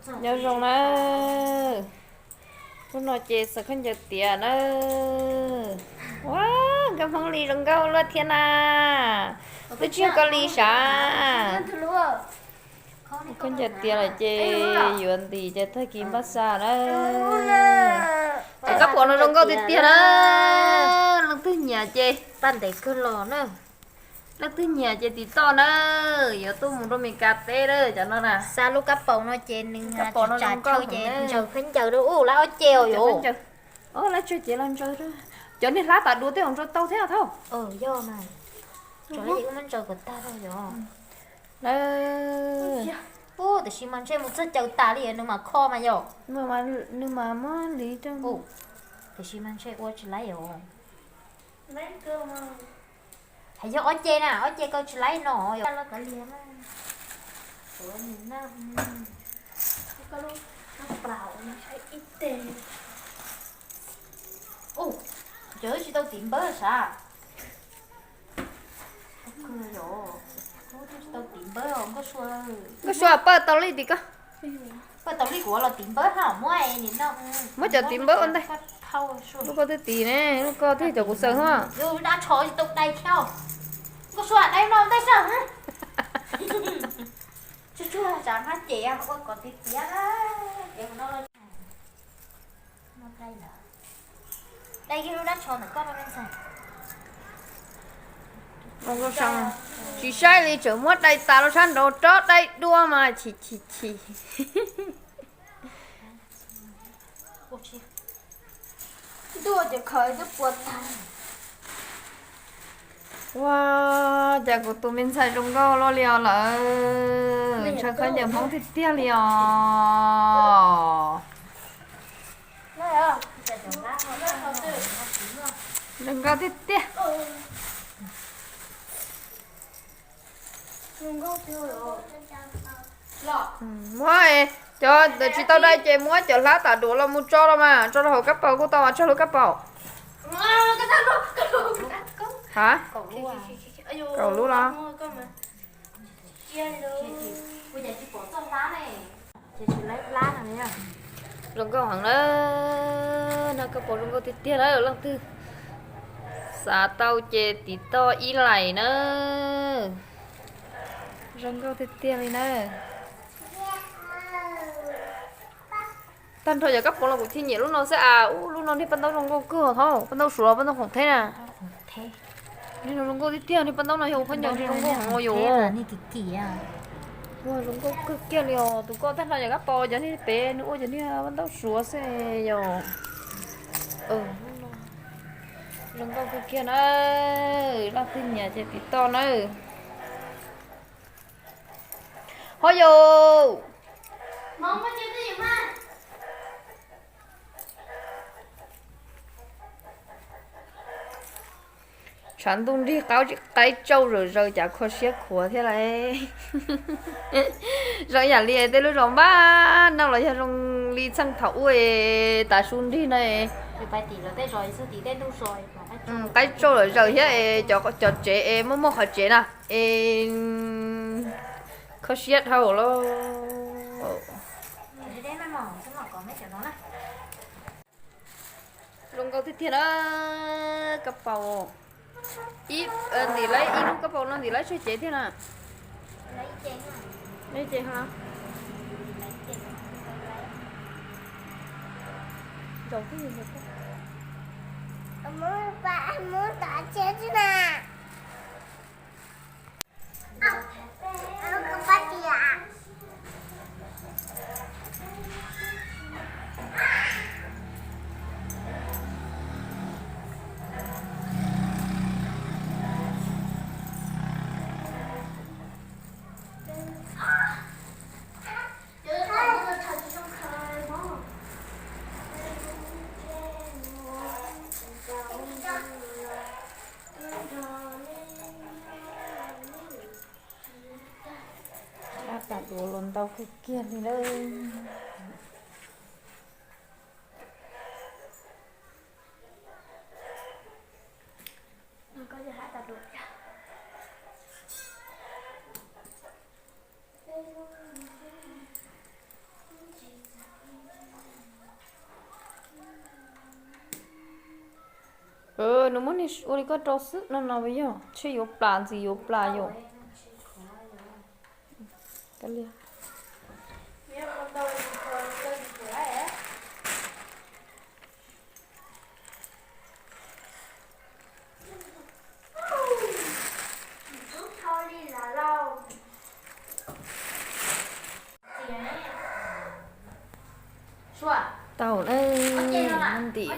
Nyob zoo nawb. Hnub no ces xaws khaub ncaws tiav nawb. Ua, nkauj Hmoob li zoo nkauj luaj thiab na. Twb tsis yog koj li sav. Khaub ncaws tiav lawm ces yuav ntim ces tag kis npaj xa nawb. Cov kab paus no zoo nkauj tiag tiag na. Leej twg nyiam ces paj ntev kawg los na. Leej twg nyiam ces tiv toj na. Yuav tuaj mus rau Mes Kas teb na cov no na. Xa lub kab paus no ces nws tsam tsawv ces ntsaws khaub ncaws rau ub lab ob ce os yuav. Lab tsawg ces los ntsaws. Cov niag hlab tas duav tej zaum ntsaws tau thiab thauj. Yog na. Tso lab ces wb muab ntsaws kom tag rau yom. Ub, tiam sis mas ntshe mus txog caws tas li nws mam kho mas yom. Nws mas muab liv rau. Tiam sis mas ntshe ua tsis laib os. Hais yog ob ce na, ob ce kaw tsis laib no yom. Ub, cov tsis tau tiv npawb sav. Nkauj Sua, pawj tau li tim koj. Pawj tau li kuv los tiv npawb ha, muab es nim no. Muab cov tiv npawb ua ntej. Lub koj twb tiv ne, lub koj twb cov kuv xaws ha. Yus dab tsho tsis tau dai thiab. Nkauj Sua, dai no ntej sab. Tsuag tsuag tsam hmab ces ua kom tiav tiav. Dai kiag lub dab tsho ntawm koj rau me ntxhais. Tsis saib li tseem muab dai tas rau sab nraud rov dai dua mas chim chim chim. Ua, cas kuv tus me ntxhais zoo nkauj luaj li os lawm, ntshaw khaub ncaws Hmoob tiag tiag li os. Zoo nkauj tiag tiag. Muab cov ntawm tsis tau dai ces muab cov hlab tas duav los mus tso los mas, tso rau hauv kab paus kuj tau mas, tso hauv kab paus. Ha? Kaum lub los? Zoo nkauj heev na, no kab paus zoo nkauj tiag tiag na, leej twg xav tau ces tiv toj ib lais na. Zoo nkauj tiag tiag li na. Tag nrho cov kab paus los kuv thiaj nyiam lub no xwb as, ub lub no niag paj ntaub zoo nkauj kawg thaub, paj ntaub suav los paj ntaub khoom theb na. Niag no zoo nkauj tiag tiag, niag paj ntaub no yog ua khaub ncaws zoo nkauj heev yus. Zoo nkauj kawg kiag li os, tus koj tag nrho cov kab paus cov niag pem nws ua cov niag paj ntaub suav xwb yom. Zoo nkauj kawg kiag na, leej twg nyiam ces tiv toj na. Ho yus. Tshav ntuj nrig qaib tsauj zawm zaws cas kho siab khuav thiab lauj. Zoo yam li tej lub zos npab naj los yog zoo li txheej thaum ub es tav su nrig na. Qaib tsauj zawm zaws thiab es cov tsev es muaj muaj qhov tsev na es kho siab dhau lawm. Zoo nkauj tiag tiag na, kab paus. Ib, ntim lawv ib lub kab paus no ntim lawv tsawg cev thiab na? Lawv cev. Ab, tas duav los ntau kawg kiag li lawm. Nws muab niag ua li koj rau xwb no no yog tsheb yuav plas ntxiv yuav plas yom. Tau na, ntim.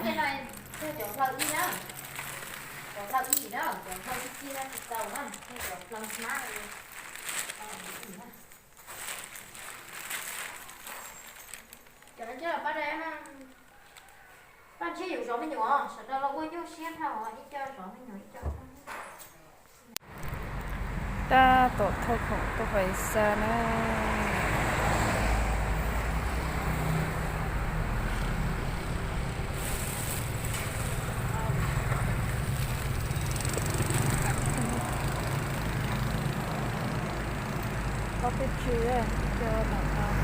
Paj ntshe yus zov me nyuam, sawv daws los ua nyuaj siab dhau ib co zov me nyuam ib co. Tab tom thauj khoom tuaj pais xa na. Tau peb tsw, cov tom no, cov no.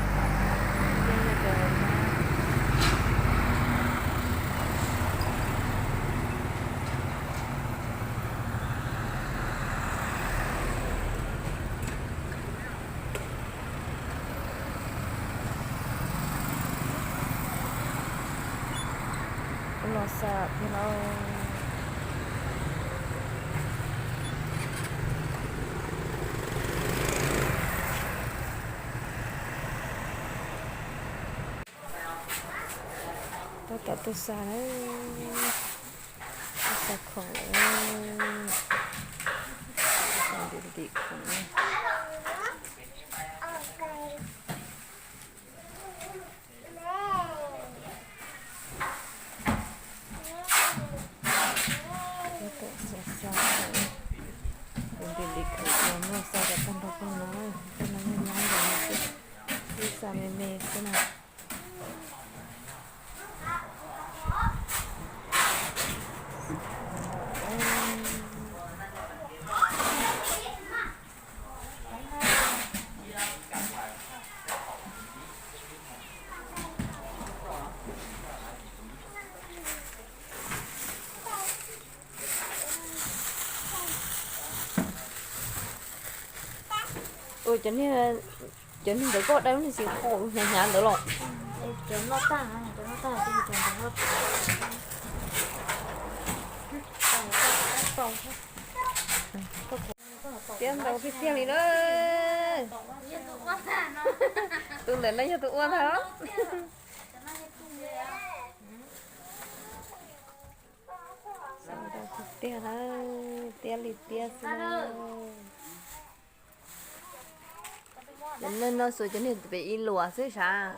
Kuv los xa thiab lauj. Tab tom tuaj xa na, tuaj xa khoom lawm, xa ntim ntim khoom na. Tab tom xa xa khoom, ntim ntim khoom los muaj xa kom tag nrho pawg no, pawg no yeej nyob ntawm no xwb, ib xa me me xwb na. Cov niag ntawd koj dai lub niag xim qhua hnyav hnyav ntawd los? Tiab ntau tiag tiag li na. Tus ntawm no yog tus ua ntag. Ntau tiag tiag na, tiab li tiab xwb na. Cov neeg no xuas cov niag pem ib luam xwb sav.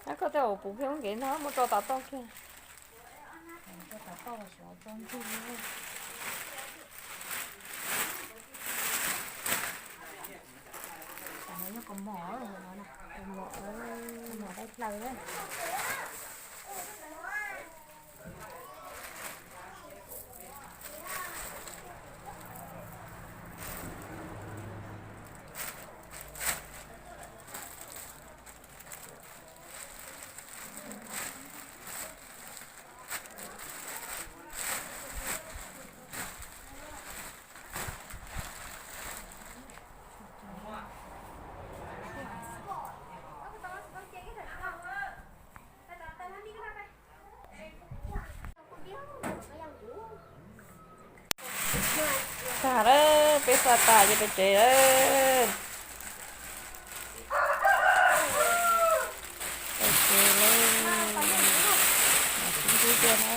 Ab, koj tej uas puv pheej ua nkev no muab tso tas toj kiag. Tag lawm, peb xa tas ces peb tsev lawm. Peb tsev lawm. Sib ntsib dua na.